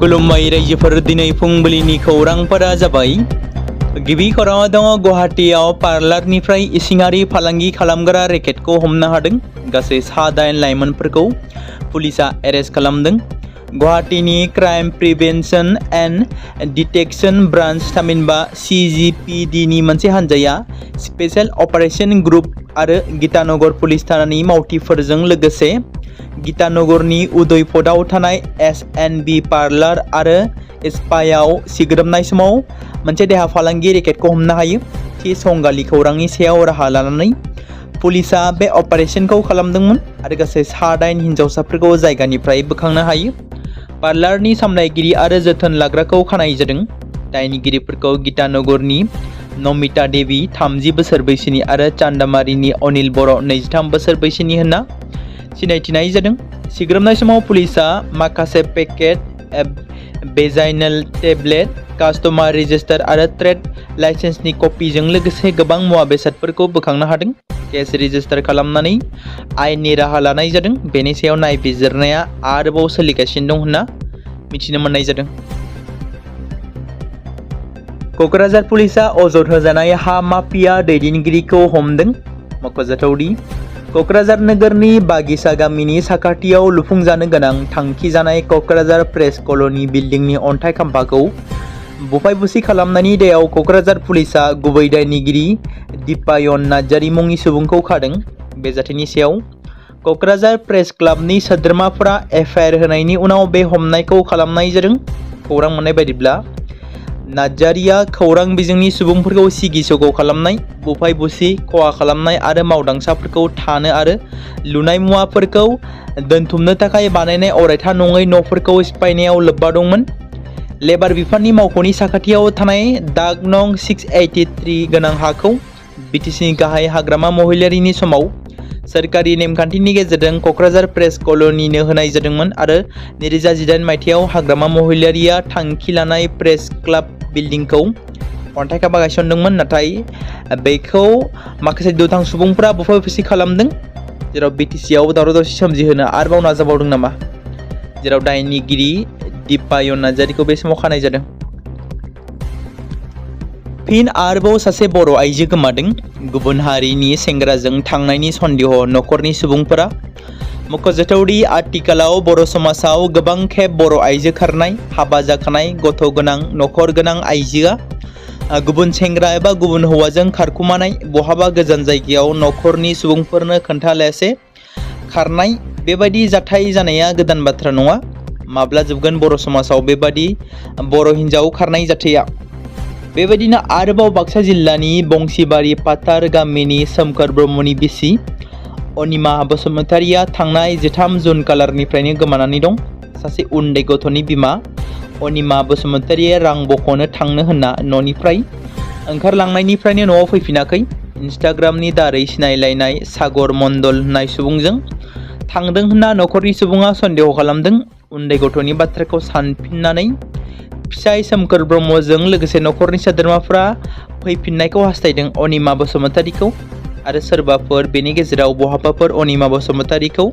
खुलुमबाय रायजोफोर दिनै फुंबिलिनि खौरांफोरा जाबाय गिबि खौराङाव दङ गुवाहाटीयाव पार्लारनिफ्राय इसिङारि फालांगि खालामग्रा रेकेटखौ हमनो हादों गासै 9 लाइमोनफोरखौ पुलिसा एरेस्ट खालामदों गुवाहाटीनि crime prevention and detection branch थामहिनबा CGPD नि मोनसे हान्जाया स्पेशल अपारेशन ग्रुप आरो गीतानगर पुलिस थानानि मावथिफोरजों लोगोसे गीतानगरनि उदयपदाव थानाय SNB पार्लार आरो स्पायाव सिग्रोमनाय समाव मोनसे देहा फालांगि रेकेटखौ हमनो हायो थि संगालि खौरांनि सायाव राहा लानानै पुलिसा बे अपारेशनखौ खालामदोंमोन आरो गासै 9 हिनजावसाफोरखौ जायगानिफ्राय बोखांनो हायो पार्लारनि सामलायगिरि आरो जोथोन लाग्राखौ खानाय जादों दायनिगिरिफोरखौ गीतानगरनि नमिता देवी 30 बोसोर बैसोनि आरो चान्दामारिनि अनिल बर' 23 बोसोर बैसोनि होनना सिनायथिनाय जादों सिग्रोमनाय समाव पुलिसा माखासे पेकेट बेजाइनेल टेब्लेट कास्टमार रेजिस्टार आरो ट्रेड लाइसेन्सनि कपिजों लोगोसे गोबां मुवा बेसादफोरखौ बोखांनो हादों केस रेजिस्टार खालामनानै आयेननि राहा लानाय जादों बेनि सायाव नायबिजिरनाया आरोबाव सोलिगासिनो दं होनना मिथिनो मोननाय जादों क'क्राझार पुलिसा अजद होजानाय हा माफिया दैदेनगिरिखौ हमदों मख'जाथावदि क'क्राझार नोगोरनि बागिसा गामिनि साखाथियाव लुफुंजानो गोनां थांखि जानाय क'क्राझार प्रेस कल'नि बिल्डिंनि अन्थाइ खाम्फाखौ बुफाय बुसि खालामनायनि दायाव क'क्राझार पुलिसा गुबै दायनिगिरि दिपायन नार्जारी मुंनि सुबुंखौ खादों बे जाथायनि सायाव क'क्राझार प्रेस क्लाबनि सोद्रोमाफोरा FIR होनायनि उनाव बे हमनायखौ खालामनाय जादों खौरां मोननाय बायदिब्ला नार्जारीया खौरां बिजोंनि सुबुंफोरखौ सिगिसग' खालामनाय बुफाय बुसि खहा खालामनाय आरो मावदांसाफोरखौ थानो आरो लुनाय मुवाफोरखौ दोनथुमनो थाखाय बानायनाय अरायथा नङै न'फोरखौ सिफायनायाव लोब्बा दंमोन लेबार बिफाननि मावख'नि साखाथियाव थानाय दाग नं 683 गोनां हाखौ BTCनि गाहाय हाग्रामा महिलारिनि समाव सोरखारि नेमखान्थिनि गेजेरजों क'क्राझार प्रेस कल'निनो होनाय जादोंमोन आरो 2018 मायथाइयाव हाग्रामा महिलारिया थांखि लानाय प्रेस क्लाब बिल्डिंखौ अन्थाइ खाम्फा गायसनदोंमोन नाथाय बेखौ माखासे दुथां सुबुंफोरा बुफाय बुसि खालामदों जेराव BTCआव दावराव दावसि सोमजिहोनो आरोबाव नाजाबावदों नामा जेराव दायनिगिरि दिपायन नार्जारीखौ बे समाव खानाय जादों फिन आरोबाव सासे बर' आइजो गोमादों गुबुन हारिनि सेंग्राजों थांनायनि सन्देह न'खरनि सुबुंफोरा मख'जाथावदि आथिखालाव बर' समाजाव गोबां खेब बर' आइजो खारनाय हाबा जाखानाय गथ' गोनां न'खर गोनां आइजोआ गुबुन सेंग्रा एबा गुबुन हौवाजों खारखुमानाय बहाबा गोजान जायगायाव न'खरनि सुबुंफोरनो खोन्थालायासे खारनाय बेबायदि जाथाय जानाया गोदान बाथ्रा नङा माब्ला जोबगोन बर' समाजाव बेबादि बर' हिन्जाव खारनाय जाथाया बेबायदिनो आरोबाव बाक्सा जिल्लानि बंसिबारि पातार गामिनि सोमखोर ब्रह्मनि बिसि अनिमा बसुमतारिया थांनाय 13 जुन खालारनिफ्रायनो गोमानानै दं सासे उन्दै गथ'नि बिमा अनिमा बसुमतारिया रां बख'नो थांनो होनना न'निफ्राय ओंखारलांनायनिफ्रायनो न'आव फैफिनाखै इन्स्टाग्रामनि दारै सिनायलायनाय सागर मण्डल होननाय सुबुंजों थांदों होनना न'खरनि सुबुङा सन्देह खालामदों उन्दै गथ'नि बाथ्राखौ सानफिननानै फिसाय सोमखोर ब्रह्मजों लोगोसे न'खरनि सोद्रोमाफ्रा फैफिननायखौ हास्थायदों अनिमा बसुमतारिखौ आरो सोरबाफोर बेनि गेजेराव बहाबाफोर अनिमा बसुमतारिखौ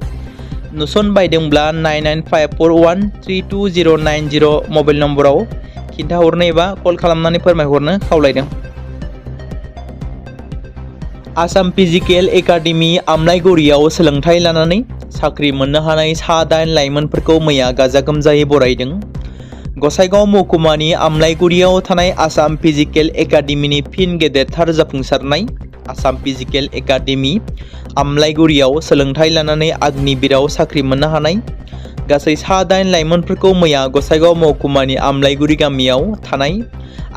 नुसनबायदोंब्ला 9954132090 मबाइल नम्बराव खिन्थाहरनो एबा कल खालामनानै फोरमायहरनो खावलायदों आसाम फिजिकेल एकाडेमि आमलाइगुरियाव सोलोंथाइ लानानै साख्रि मोननो हानाय 9 लाइमोनफोरखौ मैया गाजा गोमजायै बरायदों गसाइगाव महकुमानि आमलाइगुरियाव थानाय आसाम फिजिकेल एकाडेमिनि फिन गेदेरथार जाफुंसारनाय आसाम फिजिकेल एकाडेमि आमलाइगुरियाव सोलोंथाइ लानानै अग्निवीराव साख्रि मोननो हानाय गासै 9 लाइमोनफोरखौ मैया गसाइगाव महकुमानि आमलाइगुरि गामियाव थानाय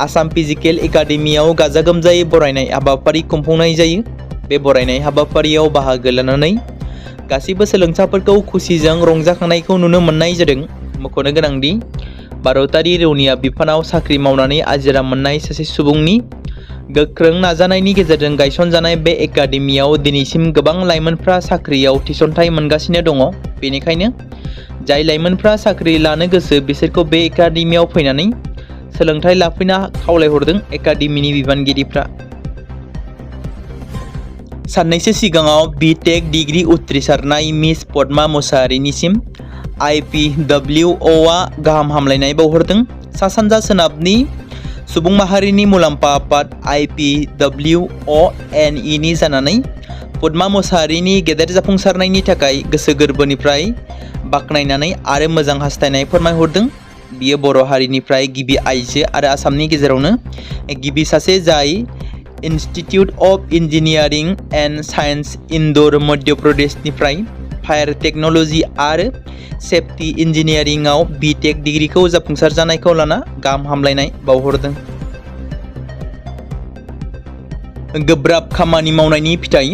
आसाम फिजिकेल एकाडेमियाव गाजा गोमजायै बरायनाय हाबाफारि खुंफुंनाय जायो बे बरायनाय हाबाफारियाव बाहागो लानानै गासैबो सोलोंसाफोरखौ खुसिजों रंजाखांनायखौ नुनो मोननाय जादों मख'नो गोनांदि भारतारि रौनिया बिफानाव साख्रि मावनानै आजिरा मोननाय सासे सुबुंनि गोख्रों नाजानायनि गेजेरजों गायसनजानाय बे एकाडेमियाव दिनैसिम गोबां लाइमोनफ्रा साख्रियाव थिसनथाइ मोनगासिनो दङ बेनिखायनो जाय लाइमोनफ्रा साख्रि लानो गोसो बिसोरखौ बे एकाडेमियाव फैनानै सोलोंथाइ लाफैनो खावलायहरदों एकाडेमिनि बिबानगिरिफ्रा साननैसो सिगाङाव BTech डिग्री उथ्रिसारनाय मिस पद्मा मुसाहारिनिसिम IPWOआ गाहाम हामलायनाय बावहरदों। सा सानजा सोनाबनि सुबुं माहारिनि मुलाम्फा आफाद IPWONE नि जानानै पद्मा मोसाहारिनि गेदेर जाफुंसारनायनि थाखाय गोसो गोरबोनिफ्राय बाख्नायनानै आरो मोजां हास्थायनाय फोरमायहरदों। बियो बर' हारिनिफ्राय गिबि आइजो आरो आसामनि गेजेरावनो गिबि सासे जाय institute of engineering and science Indore Madhya प्रदेशनिफ्राय फायार टेक्न'ल'जि आरो सेफ्टि इन्जिनियारिंआव BTech डिग्रीखौ जाफुंसार जानायखौ लाना गाहाम हामलायनाय बावहरदों। गोब्राब खामानि मावनायनि फिथाइ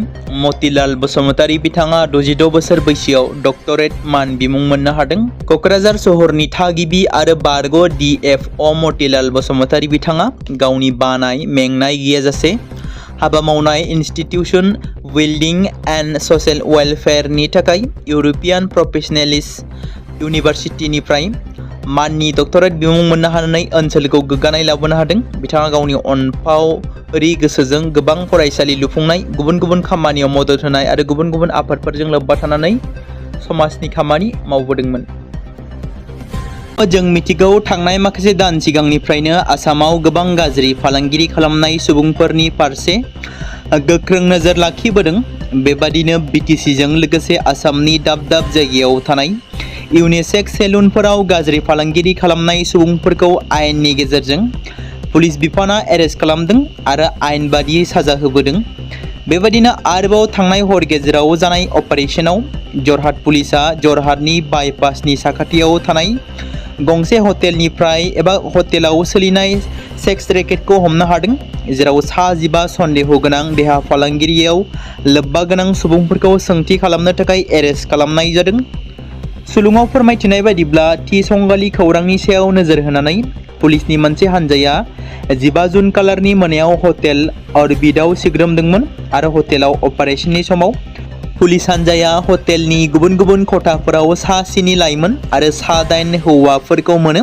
मतिलाल बसुमतारी बिथाङा 66 बोसोर बैसोआव डक्टरेट मान बिमुं मोननो हादों। क'क्राझार सहरनि थागिबि आरो बारग' DFO मतिलाल बसुमतारी बिथाङा गावनि बानाय मेंनाय गैयाजासे हाबा मावनाय इन्स्टिटिउसन वेलबिं एन्ड ससियेल वेलफेयारनि थाखाय इउर'पियान प्रोफेशनेलिस इउनिभारसिटिनिफ्राय माननि डक्टरेट बिमुं मोननो हानानै ओनसोलखौ गोग्गानाय लाबोनो हादों। बिथाङा गावनि अनफावरि गोसोजों गोबां फरायसालि लुफुंनाय, गुबुन गुबुन खामानियाव मदद होनाय आरो गुबुन गुबुन आफादफोरजों लोब्बा थानानै समाजनि खामानि मावबोदोंमोन। जों मिथिगौ थांनाय माखासे दान सिगांनिफ्रायनो आसामाव गोबां गाज्रि फालांगिरि खालामनाय सुबुंफोरनि फारसे गोख्रों नोजोर लाखिबोदों। बेबादिनो BTCजों लोगोसे आसामनि दाब दाब जायगायाव थानाय इउनिसेक्स सेलुनफोराव गाज्रि फालांगिरि खालामनाय सुबुंफोरखौ आयेननि गेजेरजों पुलिस बिफाना एरेस्ट खालामदों आरो आयेन बादियै साजा होबोदों। बेबादिनो आरोबाव थांनाय हर गेजेराव जानाय अपारेशनाव जरहाट पुलिसा जरहाटनि बाइपासनि साखाथियाव थानाय गंसे हटेलनिफ्राय एबा हटेलाव सोलिनाय सेक्स रेकेटखौ हमनो हादों, जेराव 15 सन्देह गोनां देहा फालांगिरियाव लोब्बा गोनां सुबुंफोरखौ सोंथि खालामनो थाखाय एरेस्ट खालामनाय जादों। सुलुङाव फोरमायथिनाय बायदिब्ला थि संगालि खौरांनि सायाव नोजोर होनानै पुलिसनि मोनसे हानजाया 15 जुन खालारनि मोनायाव हटेल अरबिटआव सिग्रोमदोंमोन आरो हटेलाव अपारेशननि समाव पुलिस हानजाया हटेलनि गुबुन गुबुन खथाफोराव 7 लाइमोन आरो 8 हौवाफोरखौ मोनो।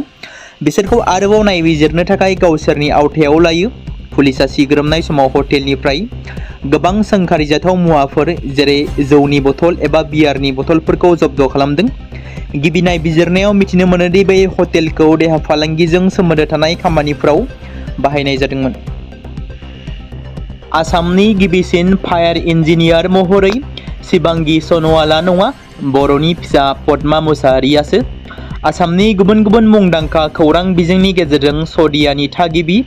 बिसोरखौ आरोबाव नायबिजिरनो थाखाय गावसोरनि आवथायाव लायो। पुलिसा सिग्रोमनाय समाव हटेलनिफ्राय गोबां सोंखारिजाथाव मुवाफोर जेरै जौनि बथल एबा बियारनि बथलफोरखौ जब्द खालामदों। गिबि नायबिजिरनायाव मिथिनो मोनोदि बे हटेलखौ देहा फालांगिजों सोमोन्दो थानाय खामानिफोराव बाहायनाय जादोंमोन। आसामनि गिबिसिन फायार इन्जिनियार महरै शिबांगी सन'वालआ नङा, बर'नि फिसा पद्मा मोसाहारियासो। आसामनि गुबुन गुबुन मुंदांखा खौरां बिजोंनि गेजेरजों सदियानि थागिबि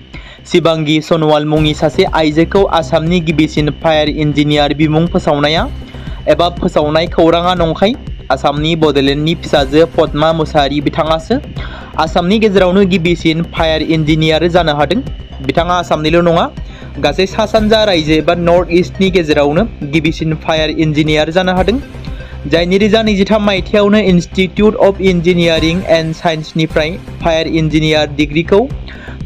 शिबांगी सन'वाल मुंनि सासे आइजोखौ आसामनि गिबिसिन फायार इन्जिनियार बिमुं फोसावनाय खौराङा नंखाय। आसामनि बड'लेण्डनि फिसाजो पद्मा मोसाहारि बिथाङासो आसामनि गेजेरावनो गिबिसिन फायार इन्जिनियार जानो हादों। बिथाङा आसामनिल' नङा, गासै सा सानजा रायजो एबा नर्थ इस्टनि गेजेरावनो गिबिसिन फायार इन्जिनियार जानो हादों, जाय 2023 मायथाइयावनो इन्स्टिट्यूट अफ इन्जिनियारिं एन्ड साइन्सनिफ्राय फायार इन्जिनियार डिग्रीखौ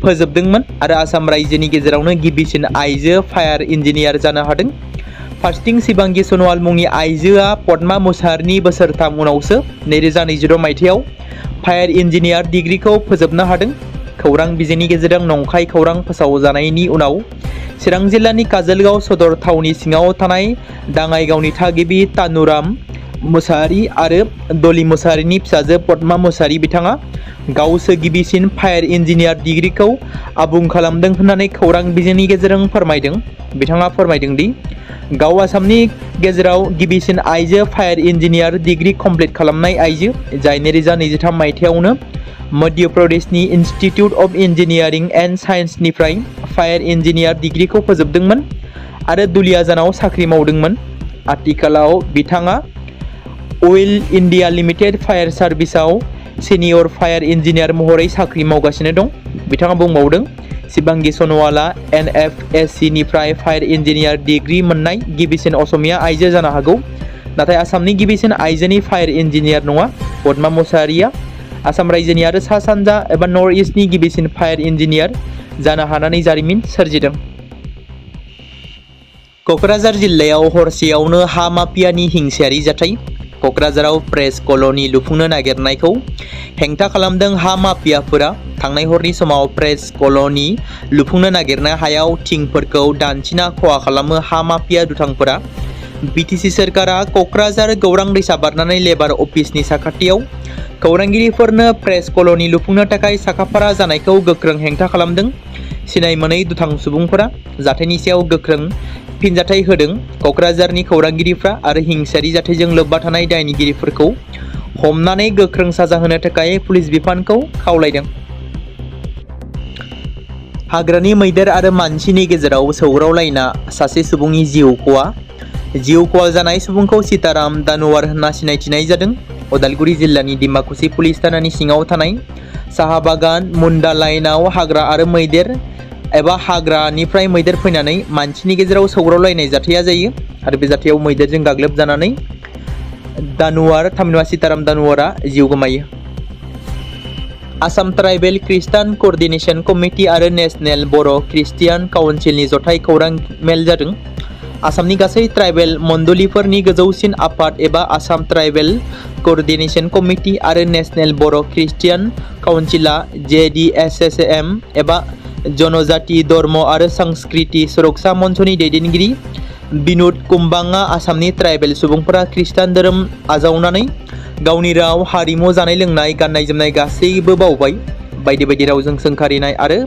फोजोबदोंमोन आरो आसाम रायजोनि गेजेरावनो गिबिसिन आइजो फायार इन्जिनियार जानो हादों। फारसेथिं शिबांगी सन'वाल मुंनि आइजोआ पद्मा मोसाहारिनि बोसोरथाम उनावसो 2026 मायथाइयाव फायार इन्जिनियार डिग्रीखौ फोजोबनो हादों। खौरां बिजोंनि गेजेरजों नंखाय खौरां फोसावजानायनि उनाव चिरां जिल्लानि काजलगाव सदर टाउननि सिङाव थानाय दाङाइगावनि थागिबि तानुराम मोसाहारि आरो डली मोसाहारिनि फिसाजो पद्मा मोसाहारि बिथाङा गावसो गिबिसिन फायार इन्जिनियार डिग्रीखौ आबुं खालामदों होननानै खौरां बिजोंनि गेजेरजों फोरमायदों। बिथाङा फोरमायदों दि गाव आसामनि गेजेराव गिबिसिन आइजो फायार इन्जिनियार डिग्री कमप्लिट खालामनाय आइजो, जाय 2023 मायथाइयावनो मध्य प्रदेशनि इन्स्टिट्यूट अफ इन्जिनियारिं एन्ड साइन्सनिफ्राय फायार इन्जिनियार डिग्रीखौ फोजोबदोंमोन आरो दुलियाजानाव साख्रि मावदोंमोन। आथिखालाव बिथाङा अइल इन्डिया लिमिटेड फायार सार्भिसाव सिनियर फायार इन्जिनियार महरै साख्रि मावगासिनो दं। बिथाङा बुंबावदों, शिबांगी सन'वालआ NFSCनिफ्राय फायार इन्जिनियार डिग्री मोननाय गिबिसिन असमिया आइजो जानो हागौ, नाथाय आसामनि गिबिसिन आइजोनि फायार इन्जिनियार नङा। पद्मा मोसाहारिया आसाम रायजोनि आरो सा सानजा एबा नर्थ इस्टनि गिबिसिन फायार इन्जिनियार जानो हानानै जारिमिन सोरजिदों। क'क्राझार जिल्लायाव हरसेयावनो हा माफियानि हिंसायारि जाथाय। क'क्राझाराव प्रेस कल'नि लुफुंनो नागिरनायखौ हेंथा खालामदों हा माफियाफोरा। थांनाय हरनि समाव प्रेस कल'नि लुफुंनो नागिरनाय हायाव थिंफोरखौ दानसिना खहा खालामो हा माफिया दुथांफोरा। BTC सोरखारा कक्राझार गौरां दैसा बारनानै लेबार अफिसनि साखाथियाव खौरांगिरिफोरनो प्रेस कल'नि लुफुंनो थाखाय साखाफारा जानायखौ गोख्रों हेंथा खालामदों। सिनाय मोनै दुथां सुबुंफोरा जाथायनि सायाव गोख्रों फिनजाथाय होदों। कक्राझारनि खौरांगिरिफ्रा आरो हिंसायारि जाथायजों लोब्बा थानाय दायनिगिरिफोरखौ हमनानै गोख्रों साजा होनो थाखाय पुलिस बिफानखौ खावलायदों। हाग्रानि मैदेर आरो मानसिनि गेजेराव सौग्रावलायना सासे सुबुंनि जिउ खहा जानाय सुबुंखौ सीताराम दानुवार होनना सिनायथिनाय जादों। उदालगुरि जिल्लानि डिमाकुसि पुलिस थानानि सिङाव थानाय साहा बागान मुन्डा लाइनआव हाग्रा आरो मैदेर एबा हाग्रानिफ्राय मैदेर फैनानै मानसिनि गेजेराव सौग्रावलायनाय जाथाया जायो आरो बे जाथायाव मैदेरजों गाग्लोबजानानै सीताराम दानुवारा जिउ गोमायो। Assam tribal Christian coordination committee आरो नेशनेल बर' क्रिस्टियान काउन्सिलनि जथाय खौरां मेल जादों। आसामनि गासै ट्राइबेल मण्डलिफोरनि गोजौसिन आफाद एबा आसाम ट्राइबेल कोअर्डिनेशन कमिटि आरो नेशनेल बर' क्रिस्टियान काउन्सिला JDSSM एबा जनजाति धर्म आरो संस्कृति सुरक्षा मन्चनि दैदेनगिरि बिनुद कुम्बाङा आसामनि ट्राइबेल सुबुंफोरा खृष्टान धोरोम आजावनानै गावनि राव हारिमु जानाय लोंनाय गाननाय जोमनाय गासैबो बावबाय बायदि बायदि रावजों सोंखारिनाय आरो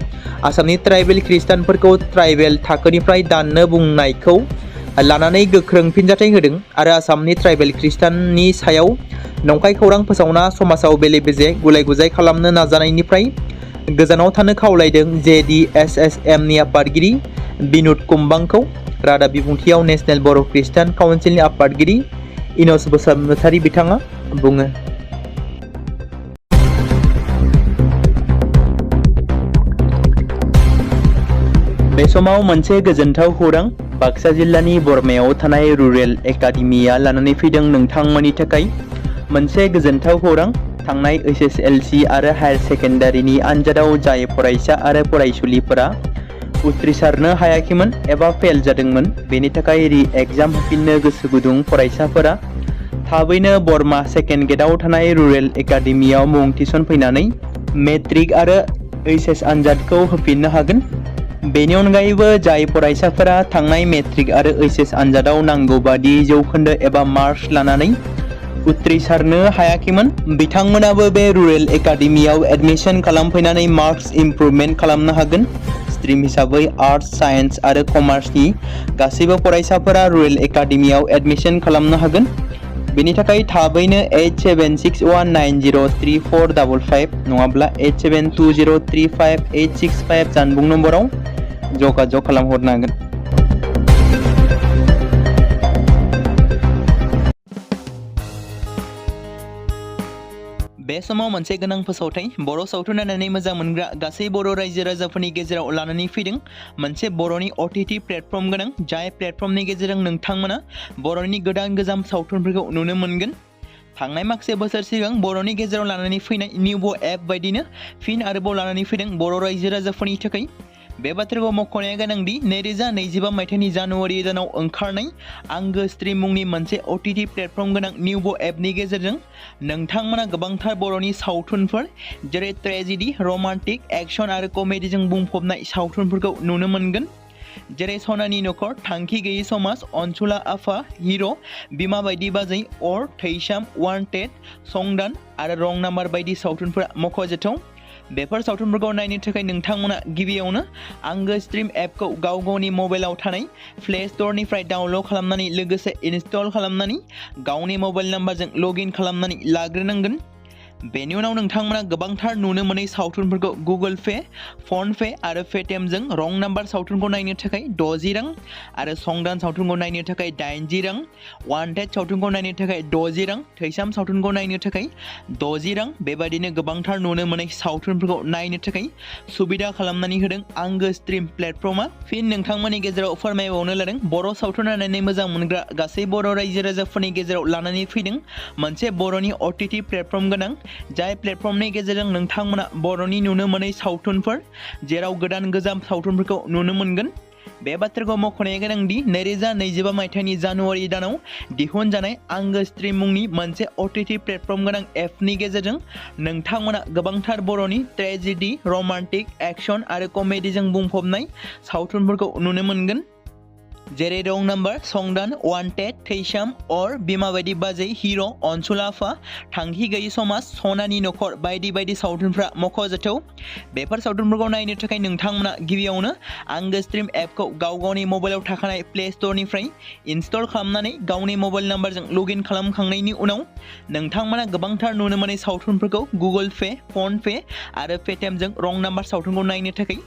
आसामनि ट्राइबेल खृष्टानफोरखौ ट्राइबेल थाखोनिफ्राय दाननो बुंनायखौ लानानै गोख्रों फिनजाथाय होदों आरो आसामनि ट्राइबेल खृष्टाननि सायाव नंखाय खौरां फोसावना समाजाव बेले बेजे गुलाय गुजाय खालामनो नाजानायनिफ्राय गोजानाव थानो खावलायदों। JDSSM नि आफादगिरि बिनुद कुम्बांखौ रादाब बिबुंथियाव नेशनेल बर' क्रिस्टियान काउन्सिलनि आफादगिरि इनस बसुमतारी बिथाङा बुङो। बे समाव मोनसे गोजोनथाव खौरां बाक्सा जिल्लानि बरमायाव थानाय रुरेल एकाडेमिया लानानै फैदों नोंथांमोननि थाखाय मोनसे गोजोनथाव खौरां। थांनाय SSLC आरो हायार सेकेन्डारिनि आनजादाव जाय फरायसा आरो फरायसुलिफोरा उथ्रिसारनो हायाखैमोन एबा फेल जादोंमोन बेनि थाखाय रि एग्जाम होफिननो गोसो गुदुं फरायसाफोरा थाबैनो बरमा सेकेन्ड गेटआव थानाय रुरेल एकाडेमियाव मुं थिसनफैनानै मेट्रिक आरो HS आनजादखौ होफिननो हागोन। बेनि अनगायैबो जाय फरायसाफोरा थांनाय मेट्रिक आरो HS आनजादाव नांगौ बादि जौखोन्दो एबा मार्क्स लानानै उथ्रिसारनो हायाखैमोन बिथांमोनाबो बे रुरेल एकाडेमियाव एडमिशन खालामफैनानै मार्क्स इमप्रुभमेन्ट खालामनो हागोन। स्ट्रिम हिसाबै आर्ट्स साइन्स आरो कमार्सनि गासैबो फरायसाफोरा रुरेल एकाडेमियाव एडमिशन खालामनो हागोन। बेनि थाखाय थाबैनो 8761903455 नङाब्ला 8720358665 जानबुं नम्बराव जगाजग खालामहरनो हागोन। बे समाव मोनसे गोनां फोसावथाय बर' सावथुन नायनानै मोजां मोनग्रा गासै बर' रायजो राजाफोरनि गेजेराव लानानै फैदों मोनसे बर'नि OTT प्लेटफर्म गोनां जाय प्लेटफर्मनि गेजेरजों नोंथांमोना बर'नि गोदान गोजाम सावथुनफोरखौ नुनो मोनगोन। थांनाय माखासे बोसोर सिगां बर'नि गेजेराव लानानै फैनाय निउबो एप बायदिनो फिन आरोबाव लानानै फैदों बर' रायजो राजाफोरनि थाखाय। बे बाथ्राखौ मख'नाया गोनांदि 2025 मायथाइनि जानुवारि दानाव ओंखारनाय आंगो स्ट्रिम मुंनि मोनसे OTT प्लेटफर्म गोनां निउबो एपनि गेजेरजों नोंथांमोना गोबांथार बर'नि सावथुनफोर जेरै ट्रेजेडी रमान्टिक एक्शन आरो कमेडीजों बुंफबनाय सावथुनफोरखौ नुनो मोनगोन। जेरै सनानि नखर थांखि गैयै समाज अनसुला आफा हिर' बिमा बायदि बाजै अर थैसाम वान्टेड संदान आरो रं नाम्बार बायदि सावथुनफोरा मख'जाथाव। बेफोर सावथुनफोरखौ नायनो थाखाय नोंथांमोना गिबियावनो आंगो स्ट्रिम एपखौ गाव गावनि मबाइलाव थानाय प्ले स्ट'रनिफ्राय डाउनल'ड खालामनानै लोगोसे इनस्टल खालामनानै गावनि मबाइल नाम्बारजों लगइन खालामनानै लाग्रोनांगोन। बेनि उनाव नोंथांमोना गोबांथार नुनो मोनै सावथुनफोरखौ गुगोल पे फन पे आरो पेटिएमजों रं नाम्बार सावथुनखौ नायनो थाखाय 60 रां आरो संदान सावथुनखौ नायनो थाखाय 80 रां वान्टेड सावथुनखौ नायनो थाखाय 60 रां थैसाम सावथुनखौ नायनो थाखाय 60 रां बेबायदिनो गोबांथार नुनो मोनै सावथुनफोरखौ नायनो थाखाय सुबिदा खालामनानै होदों आंगो स्ट्रिम प्लेटफर्मा। फिन नोंथांमोननि गेजेराव फोरमायबावनो लादों बर' सावथुन नायनानै मोजां मोनग्रा गासै बर' रायजो राजाफोरनि गेजेराव लानानै फैदों मोनसे बर'नि OTT प्लेटफर्म गोनां जाय प्लेटफर्मनि गेजेरजों नोंथांमोना बर'नि नुनो मोनै सावथुनफोर जेराव गोदान गोजाम सावथुनफोरखौ नुनो मोनगोन। बे बाथ्राखौ मख'नाया गोनांदि 2025 मायथाइनि जानुवारि दानाव दिहुनजानाय आंगो स्ट्रिम मुंनि मोनसे OTT प्लेटफर्म गोनां एपनि गेजेरजों नोंथांमोना गोबांथार बर'नि ट्रेजेडी रमान्टिक एक्शन आरो कमेडीजों बुंफबनाय सावथुनफोरखौ नुनो मोनगोन। जेरै रं नाम्बार, संदान, वान्टेड, थैसाम, अर, बिमा बायदि बाजै, हिर', अनसुलाफा, थांखि गैयि समाज, सनानि नखर बायदि बायदि सावथुनफ्रा मख'जाथाव। बेफोर सावथुनफोरखौ नायनो थाखाय नोंथांमोना गिबियावनो आंगो स्ट्रिम एपखौ गाव गावनि मबाइलाव थाखानाय प्ले स्ट'रनिफ्राय इनस्टल खालामनानै गावनि मबाइल नाम्बारजों लगइन खालामखांनायनि उनाव नोंथांमोना गोबांथार नुनो मोननाय सावथुनफोरखौ गुगोल पे, फन पे आरो पेटिएमजों रं नाम्बार सावथुनखौ नायनो थाखाय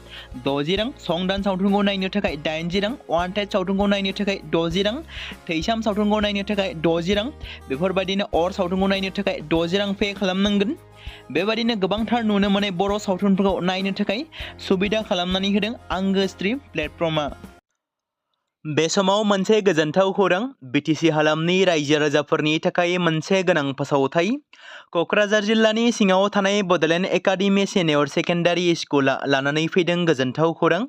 60 रां, संदान सावथुनखौ नायनो थाखाय 80 रां, वान्टेड सावथुनखौ नायनो थाखाय 60 रां, थैसाम सावथुनखौ नायनो थाखाय 60 रां, बेफोरबायदिनो अर सावथुनखौ नायनो थाखाय 60 रां पे खालामनांगोन। बेबायदिनो गोबांथार नुनो मोननाय बर' सावथुनफोरखौ नायनो थाखाय सुबिदा खालामनानै होदों आंगो स्ट्रिम प्लेटफर्मआ। बे समाव मोनसे गोजोनथाव खौरां, बिटिसि हालामनि रायजो राजाफोरनि थाखाय मोनसे गोनां फोसावथाय। क'क्राझार जिल्लानि सिङाव थानाय बड'लेण्ड एकाडेमि सिनियर सेकेन्डारि स्कुला लानानै फैदों गोजोनथाव खौरां।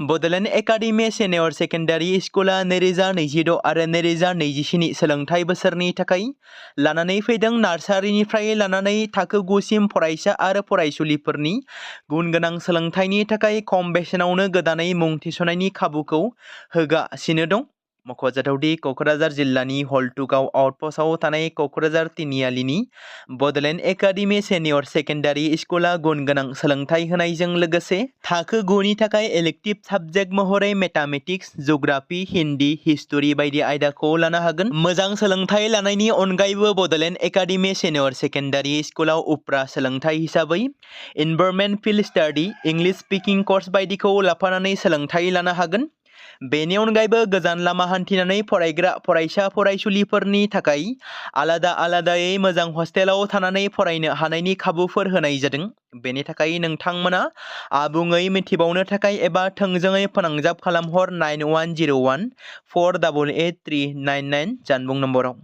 बड'लेण्ड एकाडेमि सिनियर सेकेन्डारि स्कुला 2026 आरो 2027 सोलोंथाइ बोसोरनि थाखाय लानानै फैदों नार्सारिनिफ्राय लानानै थाखो 9 सिम फरायसा आरो फरायसुलिफोरनि गुन गोनां सोलोंथाइनि थाखाय खम बेसेनावनो गोदानै मुं थिसननायनि खाबुखौ होगासिनो दं। मख'जाथावदि क'क्राझार जिल्लानि हल्टुगाव आउटपस्टआव थानाय क'क्राझार तिनिआलिनि बड'लेण्ड एकाडेमि सिनियर सेकेन्डारि स्कुला गुन गोनां सोलोंथाइ होनायजों लोगोसे थाखो 9 नि थाखाय इलेक्टिभ साबजेक्ट महरै मेथामेटिक्स, जिअ'ग्राफि, हिन्दी, हिस्टरि बायदि आयदाखौ लानो हागोन। मोजां सोलोंथाइ लानायनि अनगायैबो बड'लेण्ड एकाडेमि सिनियर सेकेन्डारि स्कुलाव उफ्रा सोलोंथाइ हिसाबै environment field study, English speaking course बायदिखौ लाफानानै सोलोंथाइ लानो हागोन। बेनि अनगायैबो गोजान लामा हान्थिनानै फरायग्रा फरायसा फरायसुलिफोरनि थाखाय आलादा आलादायै मोजां हस्टेलाव थानानै फरायनो हानायनि खाबुफोर होनाय जादों। बेनि थाखाय नोंथांमोना आबुङै मिथिबावनो थाखाय एबा थोंजोङै फोनांजाब खालामहर 9101 488 399 जानबुं नम्बराव।